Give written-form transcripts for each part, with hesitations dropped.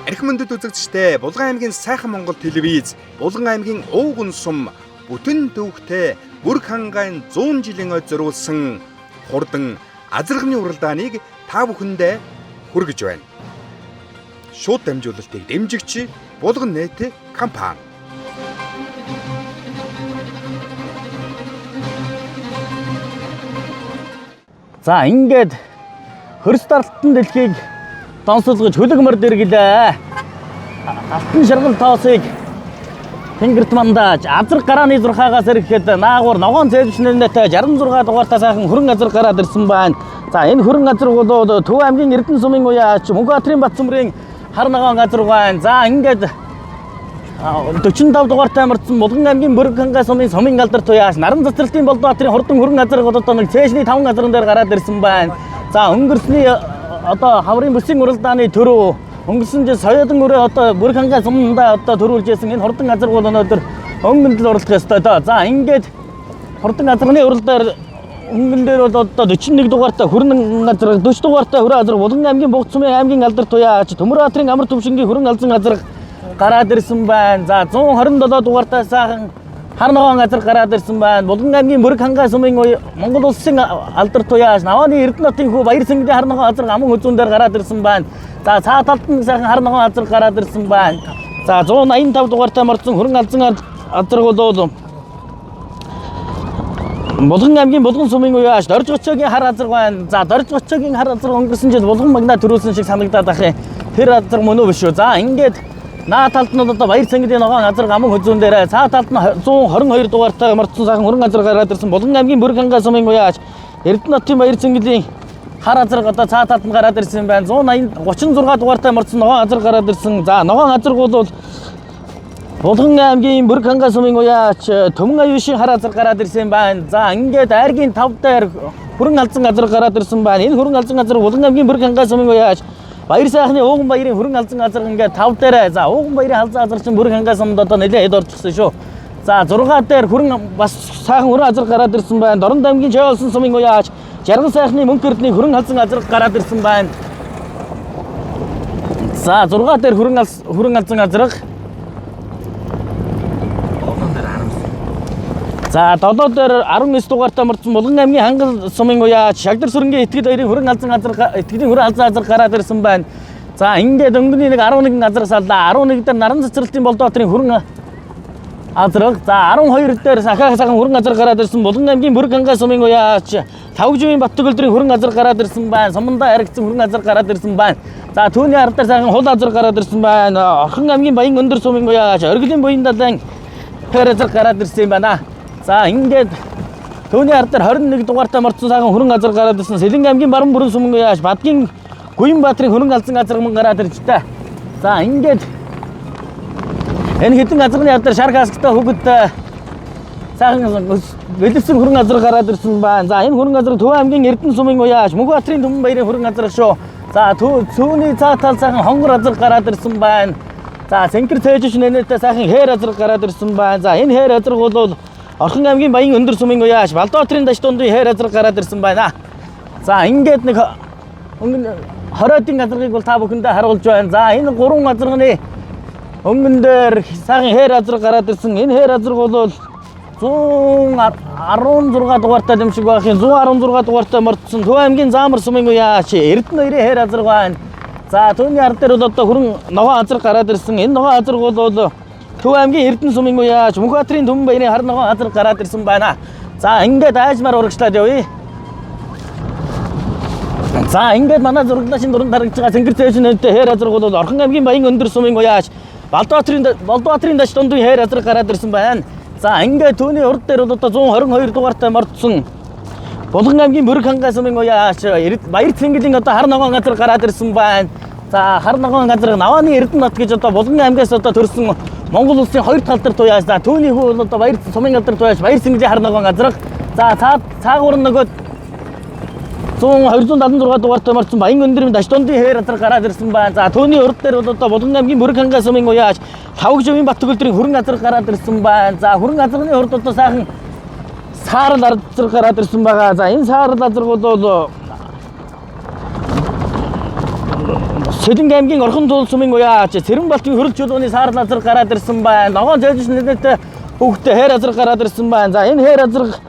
Архи мөндөд үзэгчтэй Булган аймгийн сайхан Монгол телевиз, Булган аймгийн ууган сум бүтэн төвхтэй Бүрэг хангайн 100 жилийн ой зориулсан хурдан азарганы уралдааныг та бүхэндээ хүргэж байна. Шууд дамжуулалтыг дэмжигч Булган нэт компани. За ингээд хөрс дарлтан дэлхийг донсолгож хөлөг морд эргэлээ. Алтан шаргал тоосыг тэнгэрт мандааж азар гарааны зурхаагаас ирэхэд наагур ногоон цэвжнэнэтэй 66 дугаартаа сайхан хөрөн азар гараад ирсэн байна. За энэ хөрөн азар бол Төв аймгийн Эрдэнэ сумын уяач Мөнхбаатарын Батцөмрийн хар ногоон азар байна. За ингээд 45 дугаартай мордсон Булган аймгийн Бүрэг хангай сумын сумын алдар туяаш наран цацралтын Болдбаатарын хурдан хөрөн азар одоо нэг цээжний 5 газран дээр гараад ирсэн байна. За өнгөрсний одоо хаврын бүсийн уралдааны төрөө өнгөрсөн жил соёлон өрөө одоо Бүрэг хангай сумдаа одоо төрүүлж исэн энэ хурдан азар бол өнөөдөр өнгөнд л уралдах ёстой доо. За ингээд хурдан азарны уралдаар өнгөн дээр бол одоо 41 дугаартай хөрөн азар 40 дугаартай хөрөн азар Булган аймгийн Бугц сумын аймгийн алдар туяач Төмөрбаатарын амар төвшингийн хөрөн алзан азар гараад ирсэн байна. За 127 дугаартай сайхан хар ногоон газар гараад ирсэн байна. Булган аймгийн Бүрэг хангай сумын Монгол улсын алдар туяаш Навааны Эрдэнэ хотын хүү Баяр сэнгэрийн хар ногоон газар аман хүзүүн дээр гараад ирсэн байна. За цаа талд нь сайхан хар ногоон газар гараад ирсэн байна. За 185 дугаартай мордсон хөрөн алзан азар бол Булган аймгийн Булган сумын уяаш Доржгочоогийн хар азар байна. За Доржгочоогийн хар азар өнгөрсөн жил Булган магнаа төрүүлсэн шиг санагдаад ах юм. Тэр азар мөн үү биш үү? За ингээд наа талд нь одоо Баяр цэнгэдийн ногоон азар гаман хүзүүн дээр цаа талд нь 122 дугаартай мордсон сайхан хөрөн азар гараад ирсэн Булган аймгийн Бүрэг хангай сумын уяаш Эрдэнэ хотын Баяр цэнгэлийн хар азар одоо цаа талд нь гараад ирсэн байна. 180 36 дугаартай мордсон ногоон азар гараад ирсэн. За ногоон азар бол Булган аймгийн Бүрэг хангай сумын уяач Төмөн аюушийн хар азар гараад ирсэн байна. За ингээд айргийн 5 дээр хөрөн алзан азар гараад ирсэн байна. Энэ хөрөн алзан азар Булган аймгийн Бүрэг хангай сумын уяач Баяр сайхны Ууган баярын хөрөн алзан азар ингээд 5 дээр за Ууган баярын алзан азар чинь Бүрэг хангай сумд одоо нэлээд хэд орчихсон шүү. За 6 дээр хөрөн бас сайхан хөрөн азар гараад ирсэн байна. Дорнод аймгийн Чойолсон сумын уяач Жаргал сайхны Мөнх эрдний хөрөн алзан азар гараад ирсэн байна. За 6 дээр хөрөн алзан азарга. За 7 дээр 19 дугаартай мордсон Булган аймгийн Хангал сумын уяач Шагдар сүрэнгийн Итгэл хоёрын хөрөн алзан азар Итгэлийн хөрөн алзан азар гараад ирсэн байна. За ингээд өнгөний нэг 11 азар саллаа. 11 дээр наран цэцэрлэлтийн Болдбаатарын хөрөн азраг. За 12 дээр сахиах сайхан хөрөн азар гараад ирсэн Булган аймгийн Бүрэг хангай сумын уяач Тавгживын Баттөгөлдрийн хөрөн азар гараад ирсэн байна. Сумандаа яригдсан хөрөн азар гараад ирсэн байна. За түүний ард дээр сайхан хул азар гараад ирсэн байна. Орхон аймгийн Баян өндөр сумын уяач Оргилын буян далайн хөр азар гараад ирсэн юм байна. За ингээд түүний ард дээр 21 дугаартай мордсон сайхан хөрөн азар гараад ирсэн Сэлэнг аймгийн Баруун бүрэн сумын уяач Бадгийн Гуян Баатрын хөрөн алзан азар мөн гараад ирж та. За ингээд энэ хэдэн азарны ард дээр шар касктай хүүхэд сайхан бэлэвсэн хөрөн азар гараад ирсэн байна. За энэ хөрөн азар Төв аймгийн Эрдэнэ сумын уяач Мөнхбаатарын Түмэн баярын хөрөн азар шүү. За цүүний цаа тал сайхан хонгор азар гараад ирсэн байна. За цэнхэр цээжш нэнэтэй сайхан хээр азар гараад ирсэн байна. За энэ хээр азар бол Орхон аймгийн Баян өндөр сумын уяаш Балдбаатарын дашт дундын хээр азар гараад ирсэн байна. За ингээд нэг өнгөн 20-ын азаргыг бол та бүхэндээ харуулж байна. За энэ гурван азарганы өнгөн дээр сайхан хээр азар гараад ирсэн. Энэ хээр азар бол 116 дугаартай юм шиг байх юм. 116 дугаартай мордсон Төв аймгийн Заамар сумын уяач Эрдэнэ хоёрын хээр азар байна. За түүний ард дээр бол одоо хөрөн ногоон азар гараад ирсэн. Энэ ногоон азар бол Төв аймгийн Эрдэнэ сумын уяач Мөнхбаатарын Түмэн баярын хар ногоон азар гараад ирсэн байна. За ингээд айжмаар урагшлаад явъя. За ингээд манай зураглаашийн дуранд харагдж байгаа цэнгэр цээжнэнтэй хээр азар бол Орхон аймгийн Баян өндөр сумын уяач Болдбаатарын дашт дундын хээр азар гараад ирсэн байна. За ингээд түүний урд дээр бол одоо 122 дугаартай мордсон Булган аймгийн Бүрэг хангай сумын уяач Баяр цэнгэлийн одоо хар ногоон газар гараад ирсэн байна. За хар ногоон газар Навааны Эрдэнэ хот гэж одоо Булган аймгаас одоо төрсэн Монгол улсын хоёр дахь алдар туяач. За түүний хүү бол одоо Баяр сумын алдар туяач Баяр цэнгэлийн хар ногоон газар. За цаагуур нөгөө 276 дугаартай мордсон Баян өндрийн дашт дундын хээр газар гараад ирсэн байна. За түүний урд дээр бол одоо Булган аймгийн Бүрэг хангай сумын уяач Тавгживын Баттөгөлдрийн хөрөн газар гараад ирсэн байна. За хөрөн газрын урд одоо сайхан саарал азар гараад ирсэн байгаа. За энэ саарал азар бол Сэлэнг аймгийн Орхон туул сумын уяач Цэрэнбалтын хөрөл чулууны саарл азраг гараад ирсэн байна. Ногоон зээлж нэрнэтэй хүүхдтэй хайр азраг гараад ирсэн байна. За энэ хайр азраг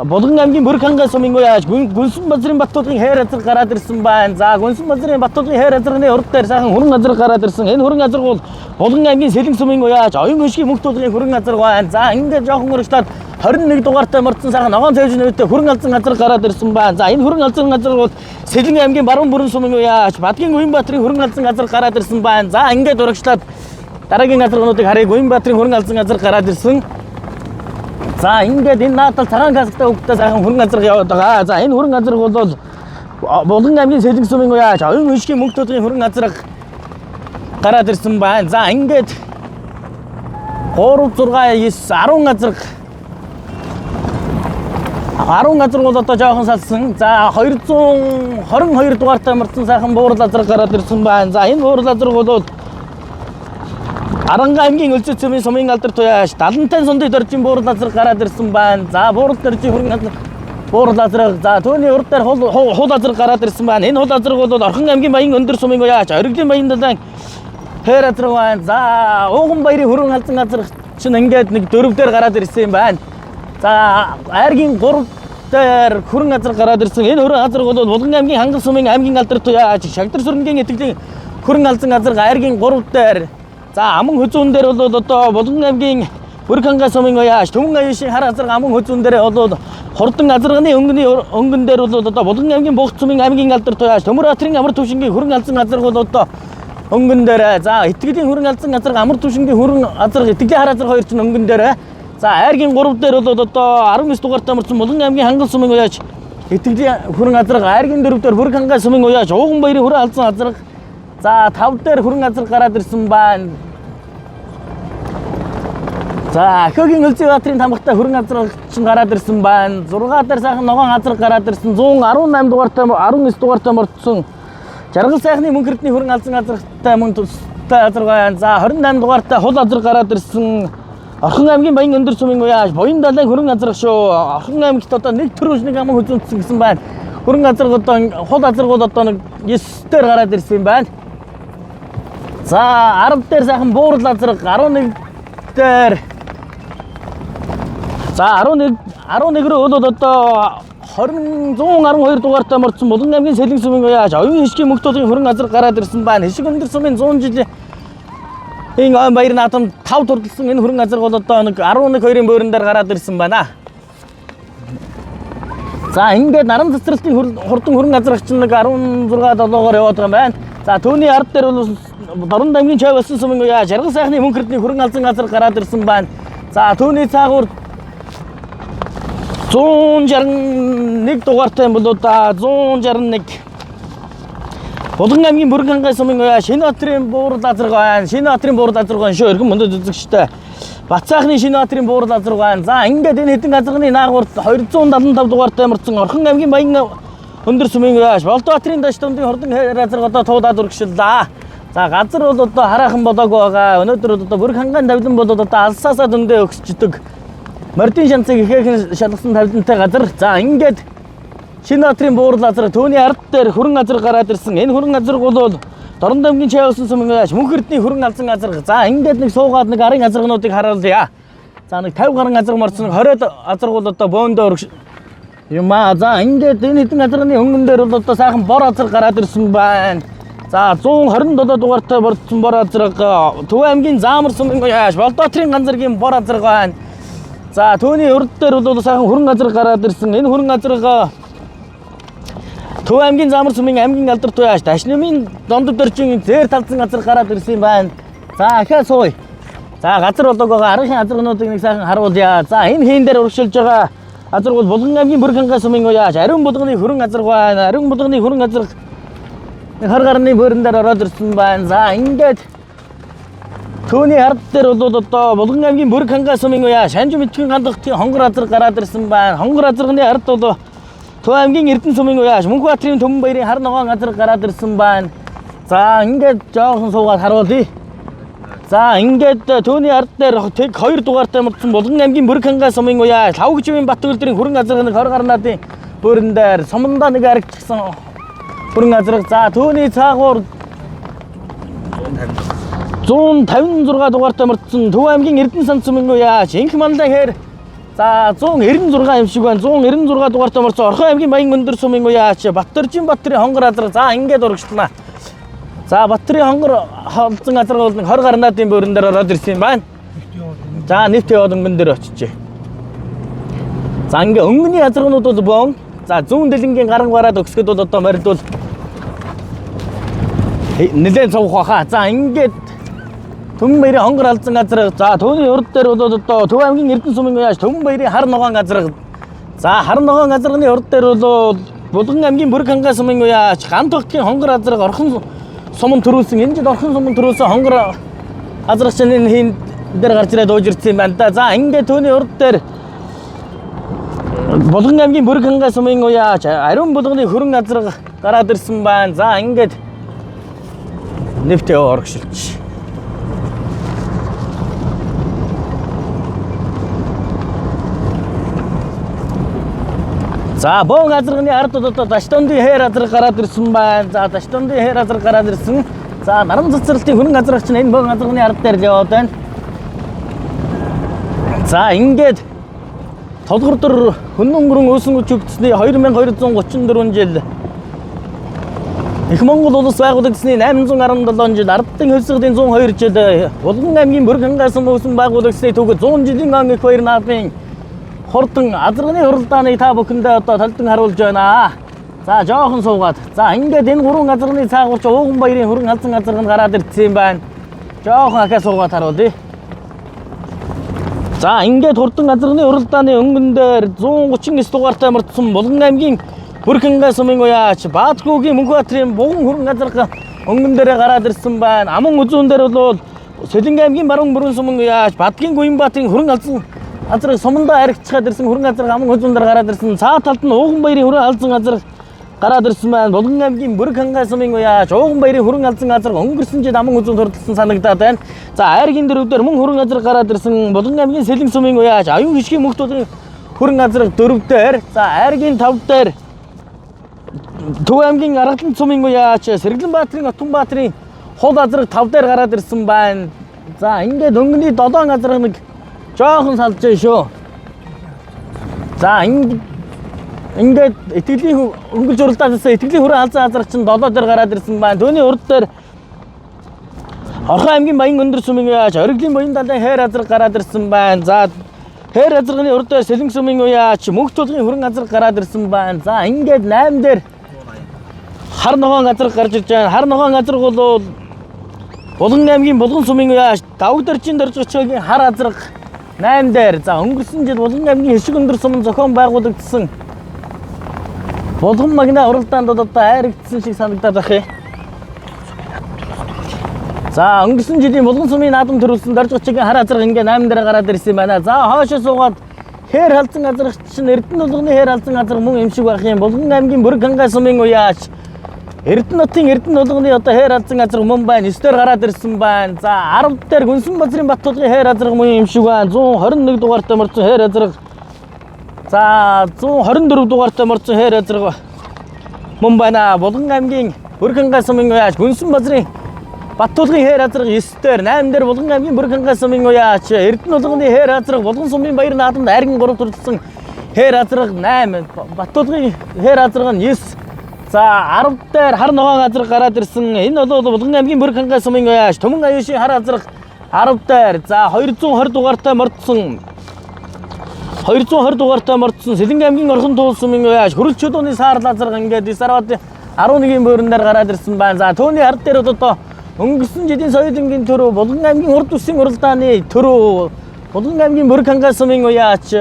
Булган аймгийн Бөрөх хангай сумын уяач Гүнсэн базрын Баттуулгын хайр азраг гараад ирсэн байна. За Гүнсэн базрын Баттуулгын хайр азрагны урд дээр сайхан хүрэн азраг гараад ирсэн. Энэ хүрэн азраг бол Булган аймгийн Сэлэнг сумын уяач Оюун хөшгийн мөнх туулгын хүрэн азраг байна. За ингээд жоохон өргөжлөөд 21 дугаартай мордсон сайхан ногоон цэвж нэртэй хүрэн алзан газар гараад ирсэн байна. За энэ хүрэн алзан газар бол Сэлэн аймгийн Баруун бүрэн сумын уяач Бадгийн Уянбаатарын хүрэн алзан газар гараад ирсэн байна. За ингээд урагшлаад дараагийн газарнуудыг харъя. Уянбаатарын хүрэн алзан газар гараад ирсэн. За ингээд энэ наадал цагаан касктай хүүхдтэй сайхан хүрэн газар яваад байгаа. За энэ хүрэн газар бол Булган аймгийн Сэлэнг сумын уяач Оюун хөшгийн мөнх туулгын хүрэн газар гараад ирсэн байна. За ингээд 3 6 9 10 газар 10 газар бол одоо жоохон салсан. За 222 дугаартай мордсон сайхан буурал азраг гараад ирсэн байна. За энэ буурал азраг бол Аранга аймгийн Өлзий цөмийн сумын алдар туяаш 70-тан сундын доржийн буурал азраг гараад ирсэн байна. За буурал доржийн хүрэн азраг буурал азраг. За түүний урд дээр хул азраг гараад ирсэн байна. Энэ хул азраг бол Орхон аймгийн Баян өндөр сумын уяаш Оргилын Баян далайн хайр азраг байна. За Ууган баярын хүрэн халзан азраг чинь ингээд нэг дөрөв дээр гараад ирсэн юм байна. За айргийн 3 дээр хүрэн азраг гараад ирсэн. Энэ хүрэн азраг бол Булган аймгийн Хангал сумын аймгийн алдар туяа Шагдар сүрэнгийн итгэлийн хүрэн алзан азраг айргийн 3 дээр. За аман хүзүүн дээр бол одоо Булган аймгийн Бүрх хангай сумын уяаш Түмэн аюушийн хар азраг аман хүзүүн дээр бол хурдан азрагны өнгөний өнгөн дээр бол одоо Булган аймгийн Богд сумын аймгийн алдар туяаш Төмөр баатрын амар түвшингийн хүрэн алзан азраг бол одоо өнгөн дээр. За итгэлийн хүрэн алзан азраг амар түвшингийн хүрэн азраг итгэлийн хар азраг хоёр чинь өнгөн дээр. За айргийн 3 дээр бол одоо 19 дугаартай мордсон Булган аймгийн Хангал сумын уяаж итгэлийн хүрэн азраг айргийн 4 дээр Бүрх хангай сумын уяаж Ууган баярын хүрэн алзан азраг. За 5 дээр хүрэн азраг гараад ирсэн байна. За Ахиогийн Өлзий баатрын тамгатай хүрэн азраг чинь гараад ирсэн байна. 6 дээр сайхан ногоон азраг гараад ирсэн. 118 дугаартай 19 дугаартай мордсон Жаргал сайхны мөнх эрдний хүрэн алзан азрагтай мөн тустай азраг байна. За 28 дугаартай хул азраг гараад ирсэн. Орхон аймгийн Баян өндөр сумын уяаш Буян далайн хүрэн азраг шүү. Орхон аймагт одоо нэг төрөж нэг аман хүзүүнтсэн гэсэн байна. Хүрэн азраг одоо хул азраг бол одоо нэг 9 дээр гараад ирсэн юм байна. За 10 дээр сайхан буурал азраг 11 дээр. За 11 рүү бол одоо 20 112 дугаартай мордсон Булган аймгийн Сэлэнг сумын уяаж Оюун хишгийн мөнх туулгын хүрэн азраг гараад ирсэн байна. Хишиг өндөр сумын 100 жилийн энэ ой баяр наадам 5 турдалсан энэ хүрэн азраг бол одоо нэг 11 2-ын бөөрөн дээр гараад ирсэн байна. За ингээд наран цэцэрлэлтийн хурдан хүрэн азраг чинь нэг 16 7-оор яваад байгаа юм байна. За түүний ард дээр бол Дорнод аймгийн Чой болсон сумын уяа Жаргал сайхны мөнх эрдний хүрэн алзан газар гараад ирсэн байна. За түүний цаагуур 161 дугаартай юм болоо да 161 Булган аймгийн Бүрэг хангай сумын уяа Шинэ баатрын буурал азраг байна. Шинэ баатрын буурал азраг байна шүү. Эргэн мөндөд үзэгчтэй. Бат сайхны Шинэ баатрын буурал азраг байна. За ингээд энэ хэдэн азрагны наагур 275 дугаартай мордсон Орхон аймгийн Баян өндөр сумын уяаш Болдбаатрын даш дундын хурдан хайр азраг одоо туудаад үргшиллээ. За газар бол одоо хараахан болоогүй байгаа. Өнөөдөр бол одоо Бүрэг хангайн тавилан бол одоо алсаасаа дүндээ өгсчдөг. Мордын шанцыг ихэхэн шалгасан тавилантай газар. За ингээд Шинэ баатрын буурал азраг түүний ард дээр хүрэн азраг гараад ирсэн. Энэ хүрэн азраг бол Дорнод аймгийн Чайвсан сумын уяаш мөнх эрдний хүрэн алзан азраг. За ингээд нэг суугаад нэг арын азрагнуудыг харуулъя. За нэг 50 гаруй азраг мордсон 20 азраг бол одоо бөөндөө өргөш юм аа. За ингээд энэ хэдэн азрагны өнгөн дээр бол одоо сайхан бор азраг гараад ирсэн байна. За 127 дугаартай бордсон бор азраг Төв аймгийн Заамар сумын уяаш Болдбаатрын ганцаргийн бор азраг байна. За түүний урд дээр бол сайхан хүрэн азраг гараад ирсэн. Энэ хүрэн азраг Төв аймгийн Заамар сумын аймгийн алдар туяаш Дашнамын дондод дөржин зээр талцсан газар гараад ирсэн юм байна. За ахаа сууя. За газар болоог байгаа аргын азаргнуудыг нэг сайхан харуулъя. За энэ хийн дээр урагшилж байгаа азарг бол Булган аймгийн Бүрэг хангай сумын уяаш Ариун булганы хүрэн азарг байна. Ариун булганы хүрэн азарг нэг 20 гарны бөөрөн дээр ороод ирсэн байна. За ингээд түүний ард дээр бол одоо Булган аймгийн Бүрэг хангай сумын уяа Шанжи мэдхэн гандахтын хонгор азарг гараад ирсэн байна. Хонгор азарганы ард бол Төв аймгийн Эрдэнэ сумын уяаш Мөнхбаатрын Түмэн баярын хар ногоон азарг гараад ирсэн байна. За ингээд жоохон суугаад харуулъя. За ингээд түүний ард дээр тэг 2 дугаартай мөрдсөн Булган аймгийн Бүрэг хангай сумын уяа Лавгживийн Баттөлдрийн хүрэн азарга нэг 20 гарнаадын бөөрөн дээр сумандаа нэг аригдчихсан хүрэн азарга. За түүний цаагуур 156 дугаартай мөрдсөн Төв аймгийн Эрдэнэ сан сумын уяач Инх манлай хээр за 196 юм шиг байна. 196 дугаартай мөрдсөн Орхон аймгийн Баян өндөр сумын уяач Баттөржин Баттөрийн хонгор азраг за ингээд урагшлана. За Баттөрийн хонгор холзон азраг бол нэг 20 гарнаадын бөөрөн дээр ороод ирсэн юм байна. За нэвт яваад өнгөн дээр очижээ. За ингээ өнгөний азарганууд бол бөөн. За зүүн дэлэнгийн гаран гараад өксгöd бол одоо морилд бол нэлээд цувх баха. За ингээд Түмэн баярын хонгор алзан газар. За түүний урд дээр бол одоо Төв аймгийн Эрдэнэ сумын уяаж Түмэн баярын хар ногоон газар. За хар ногоон газарны урд дээр бол Булган аймгийн Бүрэг хангай сумын уяаж Ган тогтгийн хонгор азраг орхон сумын төрүүлсэн. Энэ жил орхон сумын төрүүлсэн хонгор азрагч энэ хин дээр гарч ирээд ууж ирсэн юм байна да. За ингээд түүний урд дээр Булган аймгийн Бүрэг хангай сумын уяаж Ариун булганы хөрөн азраг гараад ирсэн байна. За ингээд нэвтэ оргшилч. За бөөн азарганы ард одоо Даштондын хээр азарга гараад ирсэн байна. За Даштондын хээр азарга гараад ирсэн. За наран цэцэрлэлтийн хөрөн азаргач нь энэ бөөн азарганы ард дээр л яваад байна. За ингээд Толгор дөр хөннөн өнгөрөн өөсөн өчигдсөний 2234 жил Их Монгол улс байгуулагдсны 817 жил, Ардын хөлсгөдийн 102 жил, Булган аймгийн Бүрэг хангайсан өөсөн байгуулагдсны түүх 100 жилийн он их баяр наадмын хурдан азарганы уралдааныг та бүхэндээ одоо толдон харуулж байна. За жоохон суугаад. За ингээд энэ гурван азарганы цаагуур чи Ууган баярын хөрөн алзан азарган гараад ирсэн юм байна. Жоохон ахаа суугаад харуулъя. За ингээд хурдан азарганы уралдааны өнгөн дээр 139 дугаартай мөрдсөн Булган аймгийн Бүрхэнгээ сумын уяач Баатгүйгийн Мөнхбаатарын буган хөрөн азарга өнгөн дээрээ гараад ирсэн байна. Аман үзүүн дээр бол Сэлэнгэ аймгийн Баруун бүрэн сумын уяач Бадгийн Гуянбаатарын хөрөн алзан азарга сумандаа аригчхаад ирсэн хөрөн азарга аман үзүүн дээр гараад ирсэн. Цаа талд нь Ууган баярын хөрөн алзан азарга гараад ирсэн байна. Булган аймгийн Бүрэг хангай сумын уяач Ууган баярын хөрөн алзан азарга өнгөрсөн жил аман үзүүн төрөлсөн санагдаад байна. За айргийн дөрөв дээр мөн хөрөн азарга гараад ирсэн Булган аймгийн Сэлэн сумын уяач Аюун хишгийн мөнх тулын хөрөн азарга 4 дээр, за айргийн 5 дээр Төв аймгийн Аргалан сумын уяач Сэргэлэн Баатрын Отонбаатарын хул азраг 5 дээр гараад ирсэн байна. За ингээд өнгөний 7 азраг нэг жоохон салж байгаа шүү. За ингээд итгэлийн өнгөлж уралдаан ирсэн итгэлийн хүрэн алзан азраг чинь 7 дээр гараад ирсэн байна. Түүний урд дээр Орхон аймгийн Баян өндөр сумын уяач Ориглын буян далайн хайр азраг гараад ирсэн байна. За хайр азрагны урд дээр Сэлэнг сумын уяач Мөнх тулгын хүрэн азраг гараад ирсэн байна. За ингээд 8 дээр хар ногоон азраг гарч ирж байна. Хар ногоон азраг бол Булган аймгийн Булган сумын уяач Давгдарчин дөржигчгийн хар азраг 8 дээр. За өнгөрсөн жил Булган аймгийн Хишиг өндөр сумын зохион байгуулагдсан Булган магна уралдаанд одоо айрагдсан шиг санагдаад байх юм. За өнгөрсөн жилийн Булган сумын наадам төрүүлсэн дөржигчгийн хар азраг ингээ 8 дээр гараад ирсэн байна. За хоошоо суугаад хээр халзан азрагч чинь Эрдэнэ булганы хээр халзан азраг мөн юм шиг байх юм. Булган аймгийн Бүрэг хангай сумын уяач Эрдэнэ нутгийн Эрдэнэ булганы одоо хээр халзан азраг мөн байна. 9 дээр гараад ирсэн байна. За 10 дээр Гүнсэн базрын Бат тулгын хээр азраг мөн юм шиг байна. 121 дугаартай мөрдсөн хээр азраг. За 124 дугаартай мөрдсөн хээр азраг мөн байна. Булган аймгийн Бүрэг хангай сумын уяач Гүнсэн базрын Бат тулгын хээр азраг 9 дээр, 8 дээр Булган аймгийн Бүрэг хангай сумын уяач Эрдэнэ булганы хээр азраг Булган сумын баяр наадамд айрган 3 төрөлсөн хээр азраг 8, Бат тулгын хээр азраг нь 9. За 10 дээр хар ногоон азраг гараад ирсэн. Энэ бол Булган аймгийн Бүрэг хангай сумын уяач Түмэн аюушийн хар азраг 10 дээр. За 220 дугаартай мордсон 220 дугаартай мордсон Сэлэнгэ аймгийн Орхон туул сумын уяач Хөрөл чөлөөний саарл азраг ингээд 9 11-ийн бөөрөн дээр гараад ирсэн байна. За түүний ард дээр одоо өнгөрсөн жилийн соёлынгийн төрөв Булган аймгийн урд үсийн уралдааны төрөв Булган аймгийн Бүрэг хангай сумын уяач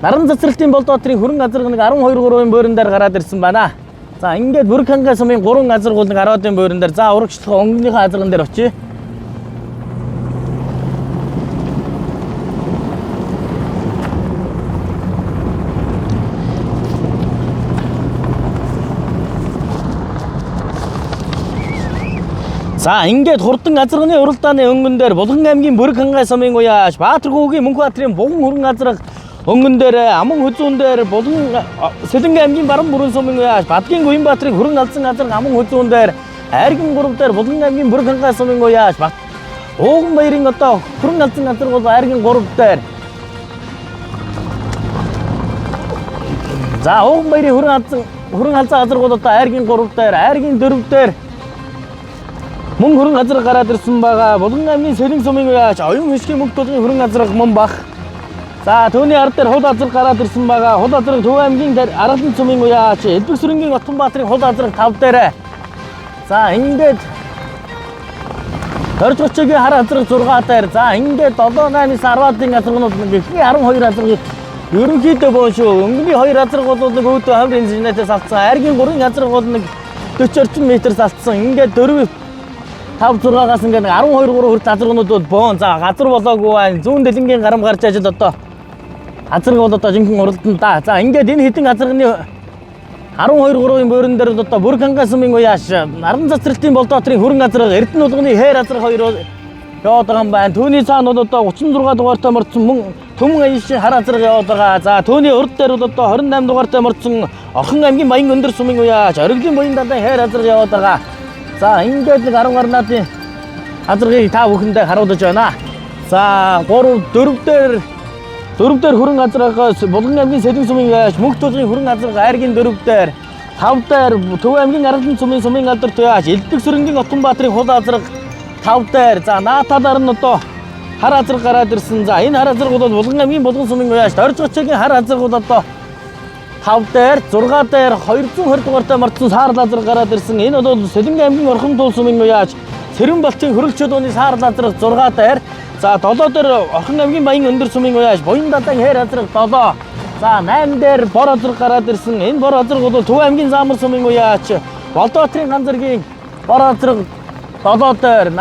Наран цэцэрлэлтийн Болдоотрын хөрөн азраг нэг 12 3-ын бөөрөн дээр гараад ирсэн байна. За ингээд Бүрэг хангай сумын 3 азраг бол нэг 10-ын бөөрөн дээр. За урагшлах өнгөнийхөө азраган дээр очие. За ингээд хурдан азарганы уралдааны өнгөн дээр Булган аймгийн Бүрэг хангай сумын уяач Баатаргүйгийн Мөнхбаатарын буган хөрөн азраг өнгөн дээр аман хүзүүн дээр Булган Сэлэнгэ аймгийн Баруун бүрэн сумын уяач Бадгийн Гуянбаатарын хөрөн алзан азраг аман хүзүүн дээр Айргийн 3 дээр Булган аймгийн Бүрэг хангай сумын уяаж Бат Ууган баярын одоо хүрэн алзан газар бол айргийн 3 дээр. За Ууган баярын хүрэн алзан газар бол одоо айргийн 3 дээр, айргийн 4 дээр мөн хүрэн газар гараад ирсэн байгаа. Булган аймгийн Сэлэн сумын уяаж Оюун хэсгийн мөнгө тулгын хүрэн газар мөн бах. За түүний ард дээр хул азар гараад ирсэн байгаа. Хул азар Төв аймгийн дээр Аргалан сумын уяач Элбэг сүрэнгийн Отонбаатарын хул азар 5 дээр. За ингээд Доржгочгийн хар азраг 6 дээр. За ингээд 7 8 9 10-ын азарганууд нэг ихний 12 азаргыг ерөнхийдөө бөөн шүү. Өнгөний 2 азарга бол нэг өөдөө хамр инженерээс алдсан. Айргийн 3-ын азарга бол нэг 40 орчим метрээс алдсан. Ингээд 4 5 6-аас ингээд 12 3 хүртэл азарганууд бол бөөн. За газар болоогүй байна. Зүүн дэлэнгийн гарам гарч ажил одоо азарга бол одоо жинхэнэ уралдан да. За ингээд энэ хэдэн азарганы 12 3-ын буурин дээр бол одоо Бүрэг хангай сумын уяаш Наран цацралтын Болдоотрын хүрэн азарга Эрдэнэ улганы хээр азарга хоёр яваад байгаа юм байна. Түүний цаана бол одоо 36 дугаартай морцсон мөн Түмэн аяшийн хар азарга яваад байгаа. За түүний урд дээр бол одоо 28 дугаартай морцсон Орхон аймгийн Баян өндөр сумын уяаш Оргилын буян далайн хээр азарга яваад байгаа. За ингээд нэг 10 гарнаадын азаргыг та бүхэндээ харуулж байна. За 3 4 дээр 4 дээр хүрэн газрагаас Булган аймгийн Сэлэн сумын яаш мөнх тулгын хүрэн газраг айргийн 4 дээр 5 дээр Төв аймгийн Аргалан сумын сумын алдар туяаш Элбэг сүрэнгийн Отонбаатарын хул азраг 5 дээр. За нааталаар нь одоо хар азраг гараад ирсэн. За энэ хар азраг бол Булган аймгийн Булган сумын уяаш Доржгочгийн хар азраг бол одоо 5 дээр 6 дээр 220 дугаартай морцсон саарл азраг гараад ирсэн. Энэ бол Сэлэнг аймгийн Орхон туул сумын уяаж Цэрэн болтын хөрөлчөд ууны саарл азраг 6 дээр. За 7 дээр Орхон аймгийн Баян өндөр сумын уяаж Буян далайн хээр азраг 7. За 8 дээр бор азраг гараад ирсэн. Энэ бор азраг бол Төв аймгийн Заамар сумын уяач Болдоотрын ганцаргийн бор азраг 7 дээр,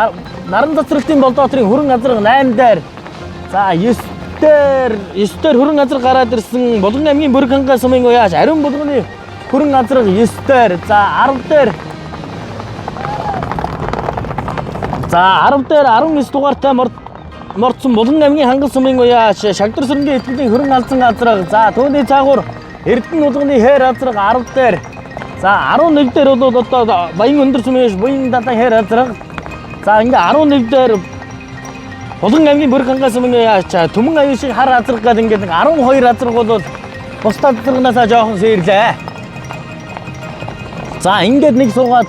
Наран цацралтын Болдоотрын хүрэн азраг 8 дээр. За 9 дээр 9 дээр хүрэн азраг гараад ирсэн. Булган аймгийн Бүрэг хангай сумын уяаж Ариун булганы хүрэн азраг 9 дээр. За 10 дээр За 10 дээр 19 дугаартай мордсон Булган аймгийн Хангал сумын уяаш Шагдар сүрэнгийн итгэлийн хөрөн алзан азраг. За түүний цаагуур Эрдэнэ улганы хээр азраг 10 дээр. За 11 дээр бол одоо Баян өндөр сумын уяаш Буян далайн хээр азраг. За ингээ 11 дээр Булган аймгийн Бүрэг хангай сумын уяаш Түмэн аюу шиг хар азраг гэдэг ингээд 12 азраг бол бусд азрагнаасаа жоохон сээрлээ. За ингээд нэг суугаад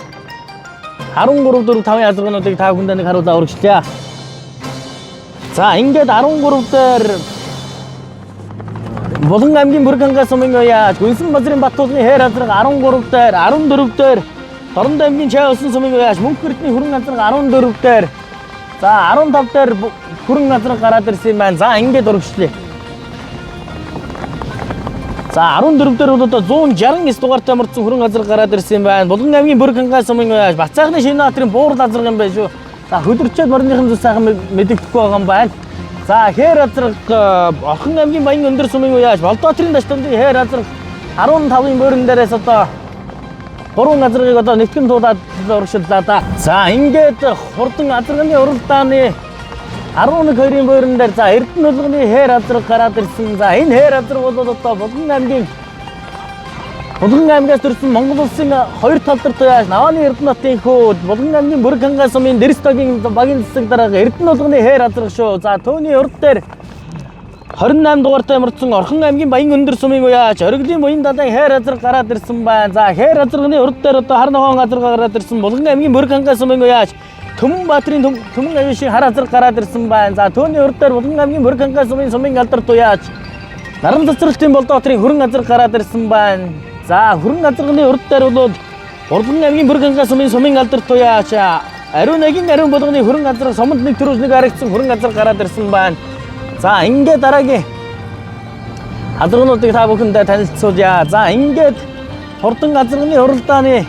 13 4 5-ын азаргануудыг та бүхэндээ нэг харуулаа өргөжлөе. За ингээд 13 дээр Булган аймгийн Бүрэг хангай сумын уяаж Гүнсэн базрын Баттуулгын хээр азраг 13 дээр, 14 дээр Дорнод аймгийн Чай усан сумын уяаж Мөнх эрдний хүрэн азраг 14 дээр. За 15 дээр хүрэн азраг гараад ирсэн юм байна. За ингээд өргөжлөе. За 14 дээр бол одоо 169 дугаартай мордсон хүрэн газар гараад ирсэн юм байна. Булган аймгийн Бүрэг хангай сумын уяаж Бацаахны шинэ наатрын буурал азраг юм байна шүү. За хөдөрчөөд морьныхан зүс сайхан мэдэгдэхгүй байгаа юм байна. За хээр азраг Орхон аймгийн Баян өндөр сумын уяаж Болдоотрын даштамдын хээр азраг 15-ын буурин дээрээс одоо 3 азрагыг одоо нэгтгэн туулаад урагшиллаа да. За ингээд хурдан азрагны уралдааны 11 2-ын буурин дээр за Эрдэнэ улганы хээр азраг гараад ирсэн. За энэ хээр азраг бол одоо Булган аймгаас төрсэн Монгол улсын хоёр тал дээр туяаш Навааны Эрдэнэ хотын хүүд Булган аймгийн Бүрэг хангай сумын Дэрстогийн багийн засаг дарга Эрдэнэ улганы хээр азраг шүү. За түүний урд дээр 28 дугаартай мордсон Орхон аймгийн Баян өндөр сумын уяаж Оргилын буян далайн хээр азраг гараад ирсэн байна. За хээр азрагны урд дээр одоо хар ногоон азраг гараад ирсэн Булган аймгийн Бүрэг хангай сумын уяаж Түмэн Баатрын Түмэн аюу шиг хар азраг гараад ирсэн байна. За түүний урд дээр Булган аймгийн Бүрэг хангай сумын сумын алдар туяаж Наран цацралтын Болдоотрын хүрэн азраг гараад ирсэн байна. За хүрэн азрагны урд дээр бол Булган аймгийн Бүрэг хангай сумын сумын алдар туяаж Ариун агийн ариун булганы хүрэн азраг суманд нэг төрөөс нэг харагдсан хүрэн азраг гараад ирсэн байна. За ингээд дараагийн азрагнуудыг та бүхэндээ танилцуулъя. За ингээд хурдан азрагны уралдааны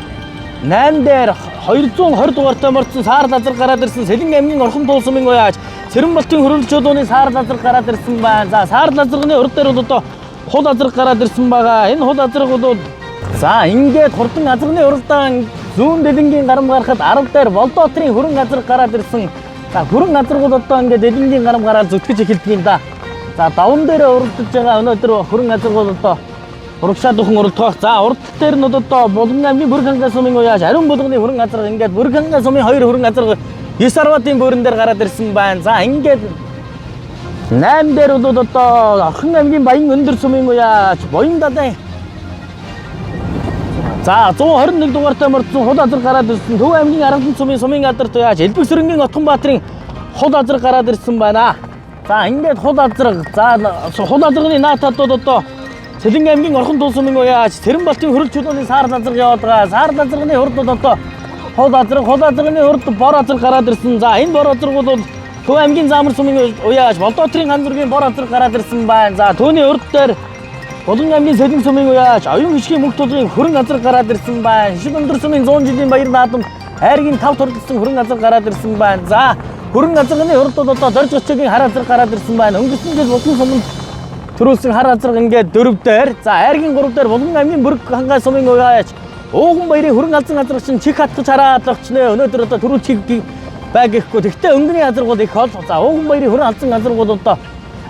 8 дээр 220 дугаартай мордсон саарл азраг гараад ирсэн Сэлэн аймгийн Орхон туул сумын уяаж Цэрэн болтын хөрөлчөөдөөний саарл азраг гараад ирсэн байна. За саарл азрагны урд дээр бол одоо хул азраг гараад ирсэн байгаа. Энэ хул азраг бол за ингээд хурдан азрагны уралдаан зүүн дэлэнгийн гарам гарахад 10 дээр Болдоотрын хүрэн азраг гараад ирсэн. За хүрэн азраг бол одоо ингээд дэлэнгийн гарам гараад зүтгэж эхэлдэг юм да. За даван дээр уралдаж байгаа өнөөдөр хүрэн азраг бол одоо Урагшаад өхөн уралдах. За урд дээр нь одоо Булган аймгийн Бүрэг хангай сумын уяаж Ариун булганы хөрөн газар ингээд Бүрэг хангай сумын хоёр хөрөн газар 9 арватын бөөрөн дээр гараад ирсэн байна. За ингээд 8 дээр бол одоо Орхон аймгийн Баян өндөр сумын уяаж Буян далайн. За 121 дугаартай мордсон хул азар гараад ирсэн. Төв аймгийн Аргалан сумын сумын алдарт уяаж Элбэг сөрөнгийн Отгонбаатарын хул азар гараад ирсэн байна. За ингээд хул азар, за хул азарны наад талууд одоо Цэлэнг аймгийн Орхон тул сумын уяаж Цэрэнбалтын хөрөл чулууны саар азар яваад байгаа. Саар азарны урд бол одоо хул азар, хул азарны урд бор азар гараад ирсэн. За энэ бор азар бол Төв аймгийн Заамар сумын уяаж Болдоотрын ганц зүргийн бор азар гараад ирсэн байна. За түүний урд дээр Булган аймгийн Сэлэнг сумын уяаж Оюун хишгийн мөнх тулгын хөрөн газар гараад ирсэн байна. Хишиг өндөр сумын 100 жилийн баяр наадам айргийн 5 турдсан хөрөн газар гараад ирсэн байна. За хөрөн газарны урд бол одоо Дорж гочогийн хар газар гараад ирсэн байна. Өнгөрсөн жил Булган суманд төрүүлсэн хар газар ингээд 4 дээр, за айргийн 3 дээр Булган аймгийн Бүрэг хангай сумын уяаж Ууган баярын хөрөн алзан газар чинь чих хатгаж хараад огчнэ. Өнөөдөр одоо төрүүлчих байг гэхгүй. Тэгтээ өнгөний газар бол их хол. За Ууган баярын хөрөн алзан газар бол одоо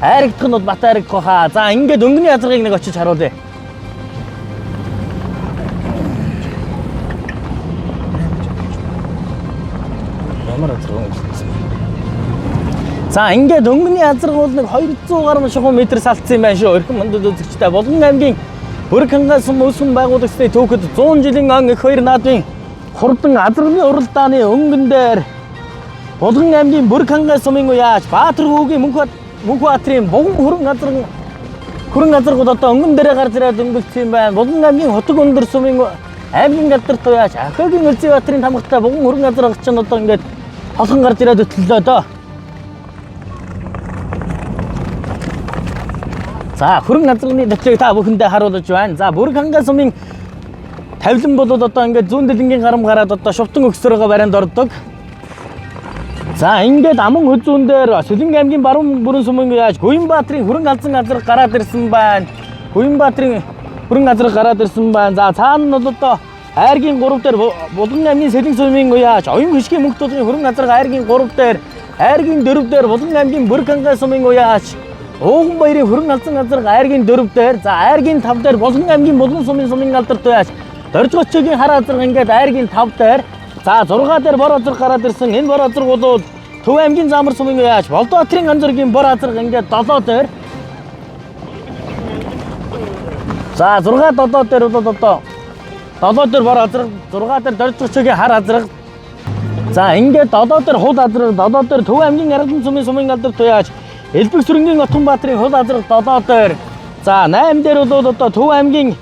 айрагдах нь бол бат айрагдах хаа. За ингээд өнгөний газрыг нэг очиж харуулъя. Ямар газар өнгөрсөн. За ингээд өнгөний газар бол нэг 200 гаруй шахуу метр салцсан юм байна шүү. Өрхөн мөндөд үзэгчтэй Булган аймгийн Бүрэг хангай сум өсгөн байгуулагчдын түүхэд 100 жилийн он их хоёр наадмын хурдан азарганы уралдааны өнгөн дээр Булган аймгийн Бүрэг хангай сумын уяаж Баатар хүүгийн Мөнхбаатарын буган хөрөн газар хөрөн газаргууд одоо өнгөн дээрээ гарч ирээд өнгөлцсөн юм байна. Булган аймгийн Хотог өндөр сумын аймгийн газарт уяаж Ахиагийн Өлзий-Баатарын тамгатай буган хөрөн газар огч нь одоо ингээд холхон гарч ирээд өтлөө доо. За хөрөн газрын төтлийг та бүхэндээ харуулж байна. За Бүрэг хангай сумын тавилан бол одоо ингээд зүүн дэлэнгийн гарам гараад одоо шувтан өгсөрөөгөө барианд ордог. За ингээд аман хөзүүн дээр Сүлэнг аймгийн баруун бүрэн сумын яаж Гуянбаатарын хөрөн алзан газар гараад ирсэн байна. Гуянбаатарын хөрөн газар гараад ирсэн байна. За цаана нь бол одоо айргийн 3 дээр Булган аймгийн Сэлэнг сумын уяаж Оюун хишгийн мөнх тулгын хөрөн газар айргийн 3 дээр айргийн 4 дээр Булган аймгийн Бүрэг хангай сумын уяаж Ууган баярын хөрөн алзан газар айргийн 4 дээр, за айргийн 5 дээр Булган аймгийн Булган сумын сумын алдарт уяаж Доржгочгийн хар азар ингээд айргийн 5 дээр, за 6 дээр бор азар гараад ирсэн. Энэ бор азар бол Төв аймгийн Заамар сумын уяаж Болдоотрын ганцөргийн бор азар ингээд 7 дээр. За 6 7 дээр бол одоо 7 дээр бор азар, 6 дээр Доржгочгийн хар азар. За ингээд 7 дээр хул азар, 7 дээр Төв аймгийн Аргалан сумын сумын алдарт уяаж Элбэг сүрэнгийн Отгонбаатарын хул азар 7 дээр. За 8 дээр бол одоо Төв аймгийн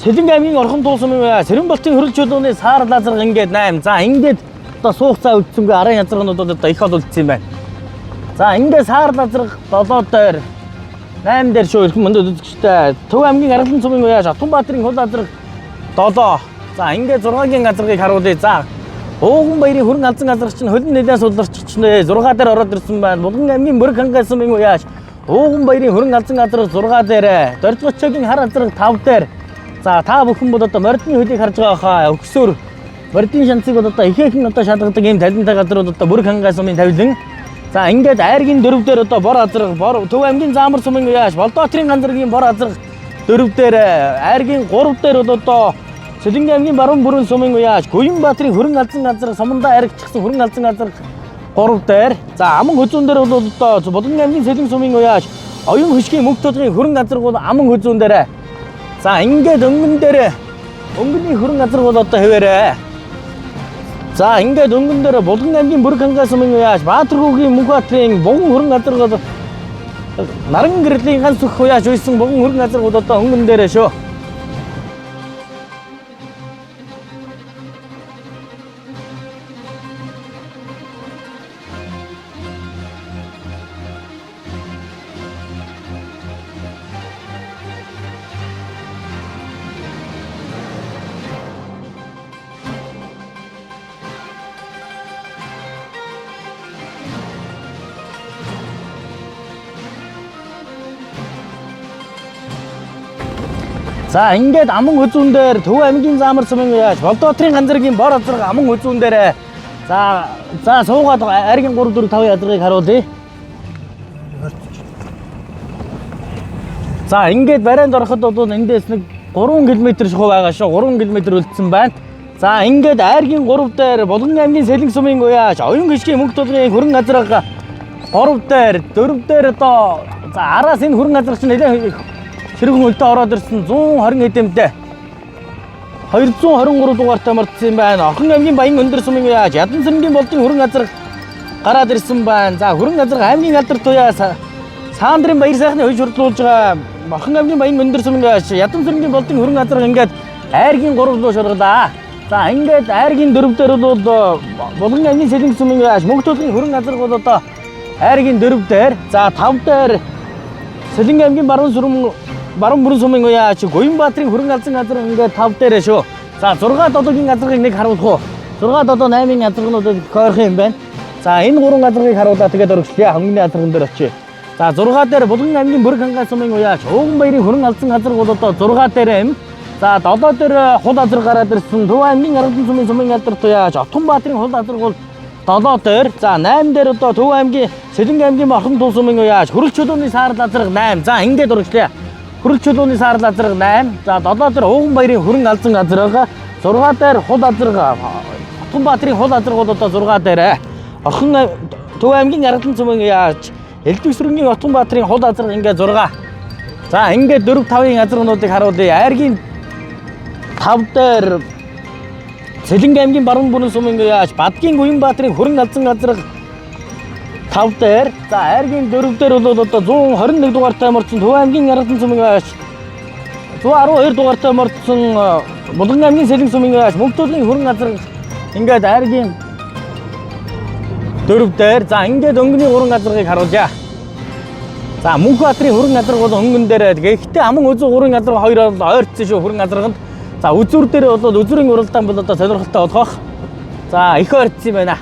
Сэлэнг аймгийн Орхон тул сумын уяаж Цэрэнбалтын хөрөл чулууны саар лазар ингээд 8. За ингээд одоо суух цаа үлдсэнгүй арын язарганууд бол одоо их ол үлдсэн юм байна. За ингээд саар лазар 7 дээр 8 дээр шүү эрхэм мөндөд үзэгчтэй. Төв аймгийн Аргалан сумын уяаж Отгонбаатарын хул азар 7. За ингээд 6-гийн газарыг харуулъя. За Ууган баярын хөрөн алзан газар чинь хөлн нэлээд сударч чичнэ. 6 дээр ороод ирсэн байна. Булган аймгийн Бүрэг хангай сумын уяаж Ууган баярын хөрөн алзан газар 6 дээр, Доржгочогийн хар азар 5 дээр. За та бүхэн бол одоо мордны хөлийг харж байгаа хаа. Өгсөөр мордын шанцыг бол одоо ихээхэн одоо шалгадаг ийм талентай газар бол одоо Бүрэг хангай сумын тавилан. За ингээд айргийн 4 дээр одоо бор азар, бор Төв аймгийн Заамар сумын уяаж Болдоотрын ганцрын бор азар 4 дээр, айргийн 3 дээр бол одоо Сэлэнг аймгийн баруун бүрэн сумын уяаж Гуянбаатарын хөрөн алзан газар сумандаа аригдчихсан хөрөн алзан газар 3 дээр. За аман хөзүүн дээр бол одоо Булган аймгийн Сэлэнг сумын уяаж Оюун хишгийн мөнх тулгын хөрөн газар бол аман хөзүүн дээр. За ингээд өнгөн дээр өнгөний хөрөн газар бол одоо хэвээрээ. За ингээд өнгөн дээр Булган аймгийн Бүрэг хангай сумын уяаж Баатархүүгийн Мөнхбаатарын буган хөрөн газар бол наран гэрлийн ганц өх уяаж үйсэн буган хөрөн газар бол одоо өнгөн дээрээ шүү. За ингээд аман хөзүүн дээр Төв аймгийн Заамар сумын уяаж Болдоотрын ганцрын бор азарга аман хөзүүн дээр. За за суугаад айргийн 3 4 5 язаргыг харуулъя. За ингээд барайнд ороход бол эндээс нэг 3 км шахуу байгаа шүү. 3 км үлдсэн байна. За ингээд айргийн 3 дээр Булган аймгийн Сэлэнг сумын уяаж Оюун хишгийн мөнгө тулгын хөрөн газраг 3 дээр 4 дээр одоо за араас энэ хөрөн газраг чинь нэлээд ширхэг хөлтөө ороод ирсэн 120 хэдэмтэй 223 дугаартай мордсон юм байна. Орхон аймгийн Баян өндөр сумын уяаж Ядан сэрэнгийн болдын хөрөн газраг гараад ирсэн байна. За хөрөн газраг аймгийн алдар туяа Саандрын баяр сайхны хөл шурдлуулж байгаа Орхон аймгийн Баян өндөр сумын уяаж Ядан сэрэнгийн болдын хөрөн газраг ингээд айргийн 3 руу шургалаа. За ингээд айргийн 4 дээр бол Булган аймгийн Сэлэнг сумын уяаж Мөнх тулгын хөрөн газраг бол одоо айргийн 4 дээр, за 5 дээр Сэлэнг аймгийн баруун сүрэн баруун бүрэн сумын уяаж Гуянбаатарын хөрөн алзан газар ингээд 5 дээрээ шүү. За 6 7-гийн газрыг нэг харуулах уу? 6 7 8-ын газарнуудад хойрхон юм байна. За энэ гурван газрыг харуулаад тэгээд өргөжлөе. Хөнгөний газрын дээр очие. За 6 дээр Булган аймгийн Бүрэг хангай сумын уяаж Ууган баярын хөрөн алзан газар бол одоо 6 дээр юм. За 7 дээр хул азар гараад ирсэн. Төв аймгийн Аргадан сумын сумын алдар туяаж Отгонбаатарын хул азар бол 7 дээр. За 8 дээр одоо Төв аймгийн Сэлэнг аймгийн Орхон тул сумын уяаж Хөрөл чөлөөний саарл азарга 8. За ингээд өргөжлөе. Хөрөл чөлөөний саарл азарга 8. За 7 дээр Ууган баярын хөрөн алзан азарга 6 дээр хул азарга Отгонбаатарын хул азарга бол одоо 6 дээр. Орхон Төв аймгийн Аргадан сумын уяаж Элдв сүрэнгийн Отгонбаатарын хул азарга ингээд 6. За ингээд 4 5-ын азаргануудыг харуулъя. Айргийн 5 дээр Сэлэнг аймгийн баруун бүрэн сумын уяаж Бадгийн Гуянбаатарын хөрөн алзан газраг 5 дээр. За айргийн 4 дээр бол одоо 121 дугаартай мордсон Төв аймгийн Аргадан сумын уяаж 112 дугаартай мордсон Булган аймгийн Сэлэнг сумын уяаж Мөнх тулгын хөрөн газраг ингээд айргийн 4 дээр. За ингээд өнгөний 3 газаргыг харуулъя. За Мөнхбаатарын хөрөн газарга бол өнгөн дээр. Гэхдээ аман өзүү 3 газарга хоёр бол ойртсон шүү хөрөн газарганд. За үзүүр дээр бол үзүүрийн уралдаан бол одоо сонирхолтой болох. За их ойртсон юм байна.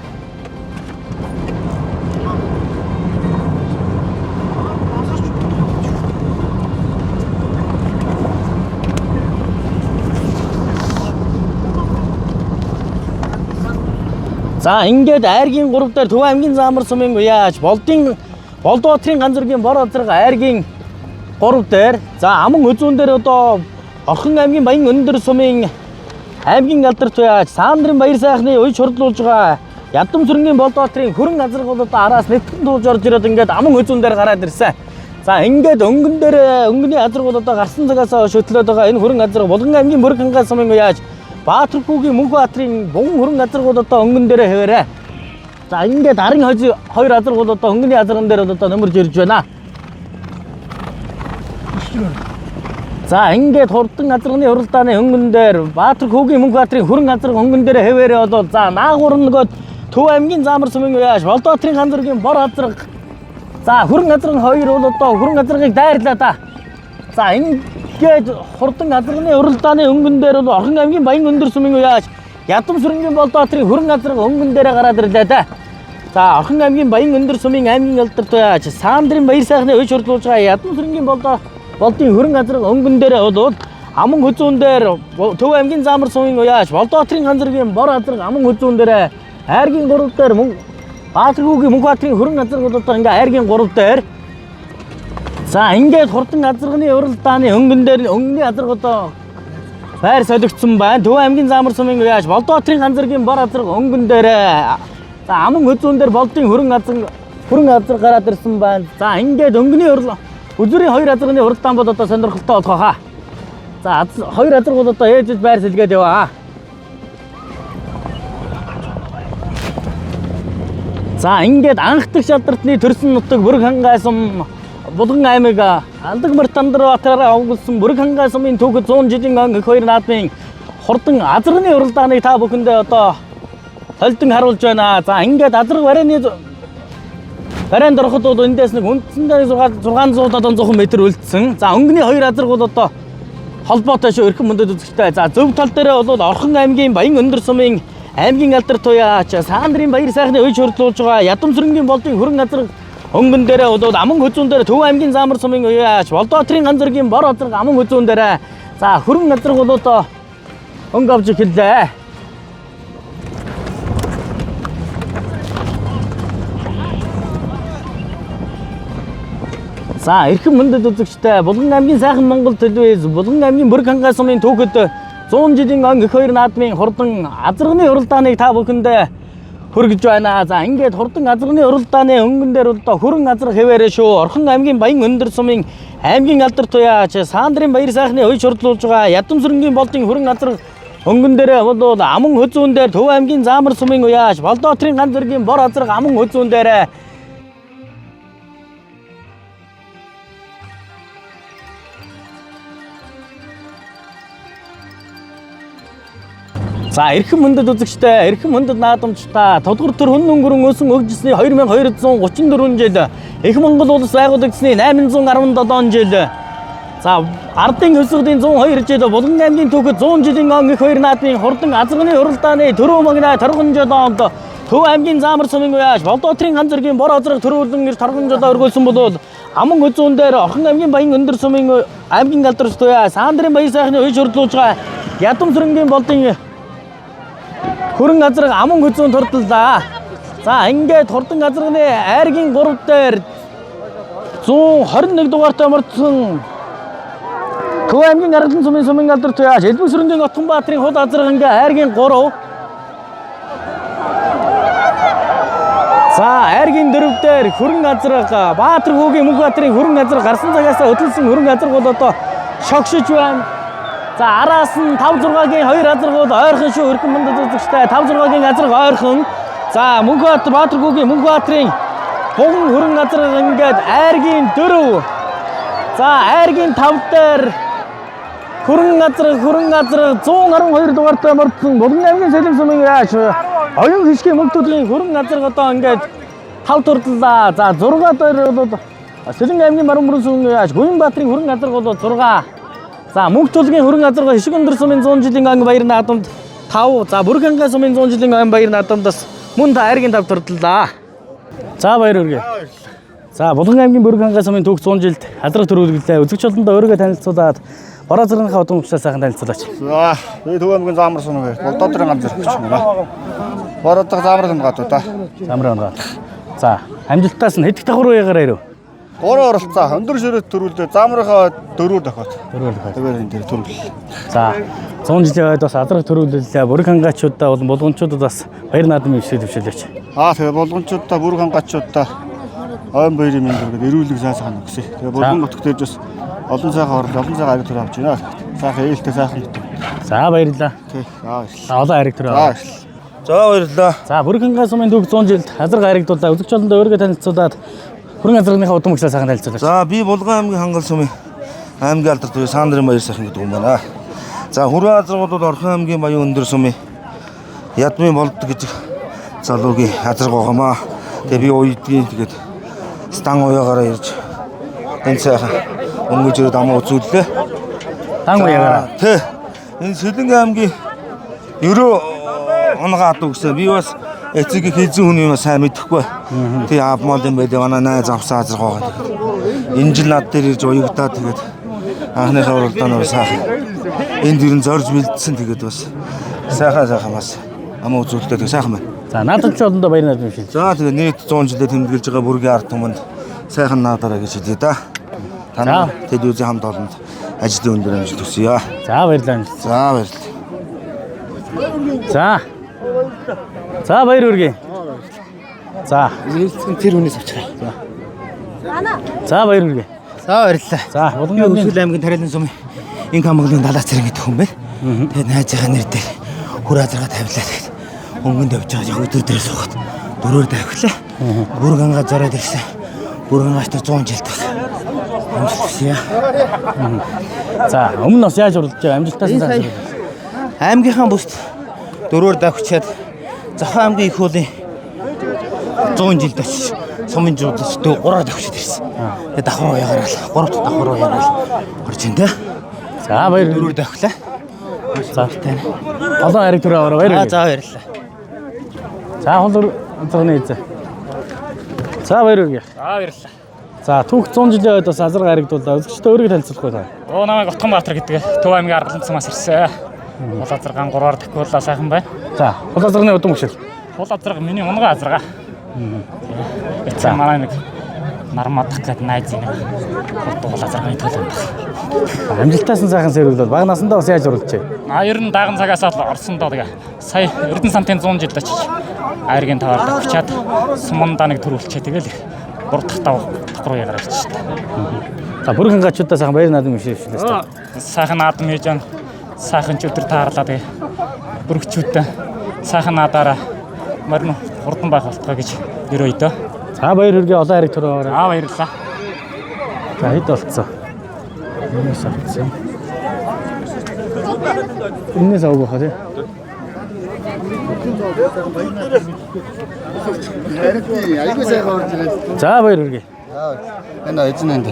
За ингээд айргийн 3 дээр Төв аймгийн Заамар сумын уяаж Болдын Болдоотрын ганц зүргийн бор азарга айргийн 3 дээр. За аман өзүүн дээр одоо Орхон аймгийн Баян өндөр сумын аймгийн алдарт уяаж Саандрын баяр сайхны уй шурдлуулж байгаа Ядам сүрэнгийн Болдоотрын хөрөн газарга бол одоо араас нэтгэн туулж орж ирээд ингээд аман өзүүн дээр гараад ирсэн. За ингээд өнгөн дээр өнгөний азарга бол одоо гарсан цагаас хойш хөтлөөд байгаа энэ хөрөн газарга Булган аймгийн Бүрэг хангай сумын уяаж Баатархүүгийн Мөнхбаатарын буган хөрөн газарга бол одоо өнгөн дээр хэвээрээ. За ингээд арын хоёр азарга бол одоо өнгөний азарган дээр бол одоо нөмөрж ирж байна. За ингээд хурдан азарганы уралдааны өнгөн дээр Баатархүүгийн Мөнхбаатарын хөрөн газарга өнгөн дээр хэвээрээ бол за наагур нөгөө Төв аймгийн Заамар сумын уяаж Болдоотрын ганц зүргийн бор азарга. За хөрөн газарган хоёр бол одоо хөрөн газаргыг дайрлаа да. За ингээд хурдан азарганы уралдааны өнгөн дээр бол Орхон аймгийн Баян өндөр сумын уяаж Ядам сүрэнгийн Болдоотрын хөрөн газарга өнгөн дээр гараад ирлээ да. За Орхон аймгийн Баян өндөр сумын аймгийн алдарт уяаж Саандрын баяр сайхны уй шурдлуулж байгаа Ядам сүрэнгийн Болдын хөрөн газарга өнгөн дээр бол аман хүзүүн дээр Төв аймгийн Заамар сумын уяаж Болдоотрын ганц зүргийн бор азарга аман хүзүүн дээр айргийн 3 дээр мөн Баатархүүгийн Мөнхбаатарын хөрөн газарга бол одоо ингээ айргийн 3 дээр. За ингээд хурдан азарганы уралдааны өнгөн дээр өнгөний азарга одоо байр солигдсон байна. Төв аймгийн Заамар сумын уяаж Болдоотрын ганц зүргийн бор азарга өнгөн дээр. За аман хүзүүн дээр Болдын хөрөн азарга гараад ирсэн байна. За ингээд өнгөний үзүүрийн хоёр азарганы уралдаан бол одоо сонирхолтой болох хаа. За хоёр азарга бол одоо ээжж байр сэлгээд яваа. За ингээд анхдах шалралтны төрсөн нутаг Бүрэг хангай сум Булган аймаг Алдаг Мартандарбаатараар овоглосон Бүрэг хангай сумын түүхэд 100 жилийн өн их хоёр наадмын хурдан азарганы уралдааныг та бүхэндээ одоо холдон харуулж байна. За ингээд азарга барайнд ороход бол эндээс нэг үндсэндээ 600 700 метр үлдсэн. За өнгөний хоёр азарга бол одоо холбоотой шүү эрхэм мөндөд үзэгчтэй. За зөв тал дээрээ бол Орхон аймгийн Баян өндөр сумын аймгийн алдар туяач Саандрын баяр сайхны уй шурдлуулж байгаа Ядам сүрэнгийн Болдын хөрөн газарга өнгөн дээрээ бол аман хүзүүн дээр Төв аймгийн Заамар сумын уяач Болдоотрын ганц зүргийн бор азарга аман хүзүүн дээрээ. За хөрөн газарга бол одоо өнгө авч эхэллээ. За эрхэм мөндөд үзэгчтэй Булган аймгийн сайхан Монгол телевиз Булган аймгийн Бүрэг хангай сумын түүхэд 100 жилийн он эх хоёр наадмын хурдан азарганы уралдааныг та бүхэндээ хүргэж байна. За ингээд хурдан азарганы уралдааны өнгөн дээр одоо хөрөн азрах хэвээрээ шүү. Орхон аймгийн Баян өндөр сумын аймгийн алдар туяач Саандрын баяр сайхны уяж хурдлуулж байгаа Ядамсрынгийн болдын хөрөн азрах өнгөн дээр бол Аман хөзүүн дээр Төв аймгийн Заамар сумын уяач Болдоотрын ган зэргийн бор азрах Аман хөзүүн дээр. За эрхэм мөндөд үзэгчтэй, эрхэм мөндөд наадамчтай, Тодгор төр хүн өнгөрөн өсөн өгжсөний 2234 жил, Их Монгол улс байгуулагдсны 817 жил. За ардын өсгөдийн 102 жил, Булган аймгийн түүхэд 100 жилийн он их хоёр наадмын хурдан азганы уралдааны төрөө магна торгон жолоонд Төв аймгийн Заамар сумын уяаш Болдоотрын ган зэргийн бор озрог төрүүлэн ир торгон жолоо өргүүлсэн болвол Аман өзүүн дээр Орхон аймгийн Баян өндөр сумын аймгийн галдар туяа Саандрын баян сайхны уяж хурдлуулж байгаа Ядамсрынгийн болдын хөрөн газраг аман хөзүүн турдлаа. За ингээд хурдан газрагны айргийн 3 дээр 121 дугаартай мордсон Төв аймгийн Аргалан сумын сумын алдар туяаш Элбэг сүрэнгийн Отгонбаатарын хул азраг ингээ айргийн 3. За айргийн 4 дээр хөрөн газраг Баатар хүүгийн Мөнхбаатарын хөрөн газраг гарсан цагаас хөдөлсөн хөрөн газраг бол одоо шогшиж байна. За араас нь 5 6-гийн 2 азраг бол ойрхон шүү өрхөн мөндөд үзэгчтэй 5 6-гийн азраг ойрхон. За Мөнхбаатар Баатар хүүгийн Мөнхбаатарын буган хөрөн азраг ингээд айргийн 4. За айргийн 5 дээр хөрөн азраг 112 дугаартай мордсон Булган аймгийн Салим сумын яаш оюун хишгийн мөнгө төлгийн хөрөн азраг одоо ингээд 5 турдлаа. За 6 дээр бол Сэлэн аймгийн Баруун бүрэн сумын яаш Гүнбаатарын хөрөн азраг бол 6. За мөнгө төлгийн хөрөн азраг хишиг өндөр сумын 100 жилийн анги баяр наадамд 5. За Бүрэг хангай сумын 100 жилийн анги баяр наадамд бас мөн та айргийн 5 турдлаа. За баяр хүргэе. За Булган аймгийн Бүрэг хангай сумын түүх 100 жилд азраг төрүүлгэлээ. Үзэгч олондоо өөрийгөө танилцуулаад бороо зэрэгнийхээ удам хөшлөө сайхан танилцуулаач. За, би Төв аймгийн Заамар сум гэж Болдоодрын ган зэрэг гэж байна. Бородох Заамар сум гадуу да. Замраа унгаад. За амжилтаас нь хэдэх давхар уяагаар ирв? Гурван оролцоо өндөр ширээт төрүүлдэ Заамрынхаа дөрөв дохиот. Дөрөв дохиот. Тэгэхээр энэ дээр төрүүл. За 100 жилийн хойд бас азраг төрүүллээ. Бүрэг хангаачудаа болон булганчуудад бас баяр наадмын өвшөө төвшөөлөөч. Аа, тэгээ булганчуудаа, бүрэг хангаачуудаа ойн баярын мэнд хүргээд эрүүлэг сайн сайхан өгсөн. Тэгээ булган нутг дээрж бас олон сайхан орол, олон сайхан ариг төр авч байна. Сайхан ээлтэй сайхан нутг. За баярлалаа. Тий. За баярлалаа. За олон ариг төр. За баярлалаа. За баярлалаа. За Бүрэг хангай сумын түүх 100 жилд азраг харагдуулаа. Үзэгч олондоо өөрийгөө танилцуулаад хүрэн азрагныхаа удам хөшлөө сайхан танилцуулаач. За би Булган аймгийн Хангал сумын аймгийн алдар туяа Саандрын баяр сайхан гэдэг юм байна. За хүрэн азрагууд бол Орхон аймгийн Баян өндөр сумын Ядмын болд гэж залуугийн азраг байгаамаа. Тэгээ би уйдгийн тэгээд стан уяагаараа ирж энэ сайхан өнгөж ирээд амаа үзүүллээ. Дан уяагаараа. Тэ. Энэ Сэлэнг аймгийн ерөө унгаа адуу гэсэн. Би бас эцэг их эзэн хүн юм сайн мэдэхгүй. Тий авмал юм байлээ. Манай найз авсан азраг байгаа. Тэгээд энэ жил над дээр ирж уягдаа тэгээд анхныхаа уралдаанаар сайхан. Энд ер нь зорж бэлдсэн тэгээд бас сайхан сайхан бас амаа үзүүлэлтэй тэгээд сайхан байна. За наадамч олондоо баяр наадам шилж. За тэгээд нийт 100 жилээ тэмдэглэж байгаа бүргийн ард түмэнд сайхан наадаарай гэж хэлье да. Та нар телевизийн хамт олонд ажлын өндөр амжилт хүсье. За баярлалаа амжилт. За баярлалаа. За. За баяр хүргэе. За. Хэлцэн тэр хүнээс авчираа. За баяр хүргэе. За баярлалаа. За Булган Би аймгийн Өсвөл аймгийн Тарилан сумын инх хамгаалын далаа цэрэг гэдэг хүн байна. Тэгээд найзынхаа нэр дээр хүр азарга тавилаа тэгээд өнгөнд явж байгаа яг өдөр дээр суухад дөрөөр тавхилаа. Бүрэг ангаа зориод ирсэн. Бүрэг ангаач 100 жилд бас амжилт хүсье. За өмнө нь бас яаж уралдаж байгаа амжилтаас нь сайхан. Аймгийнхаа бүст дөрөөр давхичаад Зохион аймгийн их хуулийн 100 жилд очиж сумын жуудлаж дөө гураар давхичаад ирсэн. Тэгээд давхар уяагаар л гурав дахь давхар уяагаар л орж ин тэ. За баяр хүргэе. Дөрөөр давхлаа. За. Олон ариг төрөө аваарай баяр Аа хүргэе. за баярлалаа. За хол зогны эзэн. За баяр хүргэе. За баярлалаа. За түүх 100 жилийн хойд бас азарга харагдуулаа. Үзэгчдээ өөрийгөө танилцуулахгүй та. Оо намайг Отгонбаатар гэдэг Төв аймгийн Аргалан сумаас ирсэн. Хул азаргаан 3-аар дахиуллаа сайхан байна. За хол азарганы удам хөшил. Хул азарга миний унгаа азарга. За манай нэг Нармадах гээд найзын нэг хурд азарганы төлөв байна. Амжилтаас нь сайхан сэрүүлээд бага насндаа бас яаж уралджээ? А ер нь даган цагаас л орсон доо тэгээ. Сая Эрдэнэ сантын 100 жил очиж айргийн таваар давчаад сумандаа нэг төрүүлчээ тэгэл 3 дахь давх руу ягаар ирчих шээ. За бүрхэн гачуудаа сайхан баяр наадам шившлээ. Сайхан наадам хийж ан сайхан ч өдөр таарлаа тэгээ. Бүргчүүдтэй сайхан наадаараа морин хурдан байх болтгой гэж өрөөе дөө. За баяр хүргэе, олон хайрыг төрөө аваарай. Аа баярлалаа. За хэд болцсон? Энэс авцсан. Энэс авах баха тий. Айгүй сайхан орж ирээд. За баяр хүргэе. Энэ эзэн энд.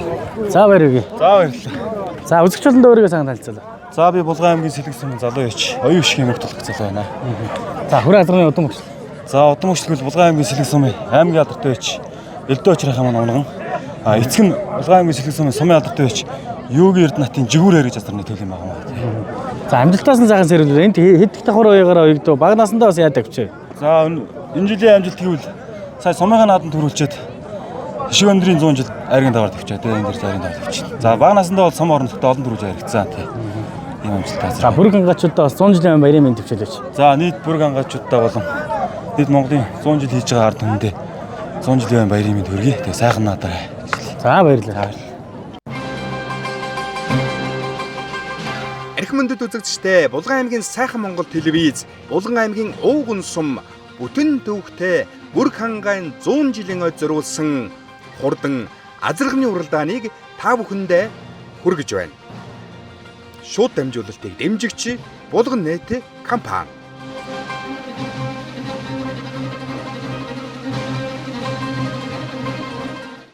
За баяр хүргэе. За баярлалаа. За үзэгч болондоо өөрийгөө сайхан танилцуулаа. За би Булган аймгийн Сэлэг сумын залуу яч. Оюун ишгийн мөрт болох залуу байна. За хүрээ азарганы удам өгч. За удам өгчлгөл Булган аймгийн Сэлэг сумын аймгийн алдартай яч. Элдв очрынхаа маань унган. А эцэг нь Булган аймгийн Сэлэг сумын сумын алдартай яч. Юугийн Эрдэнэтийн жигүүр хэрэг азарны төл юм байгаа маа. За амжилтаас нь сайхан сэрүүлээ. Энд хэд их давхар уяагаараа уягдав. Бага насндаа бас яадаг ч. За энэ жилийн амжилт гэвэл сая сумынхаа наадам төрүүлчихэд Ишиг өндрийн 100 жил айргийн даваар тавьчаа тий энэ дэр айргийн даваар тавьчих. За бага насндаа бол сум оронцогтой олон төрүүлж айргацсан тий. Ийм амжилттай За бүрхэн гачуудаа бас 100 жилийн баярын мэнд төвчлээч. За нийт бүрэг ангаачуудаа болон нийт Монголын 100 жил хийж байгаа ард түмэндээ 100 жилийн баярын мэнд хүргэе. Тэгээ сайхан наадаарай. За баярлалаа. Архи мөндөд үзэгчтэй Булган аймгийн сайхан Монгол телевиз, Булган аймгийн ууган сум бүтэн төвхтэй Бүрг хангайн 100 жилийн ой зориулсан хурдан азарганы уралдааныг та бүхэндээ хүргэж байна. Шууд дамжуулалтыг дэмжигч Булган нийт компани.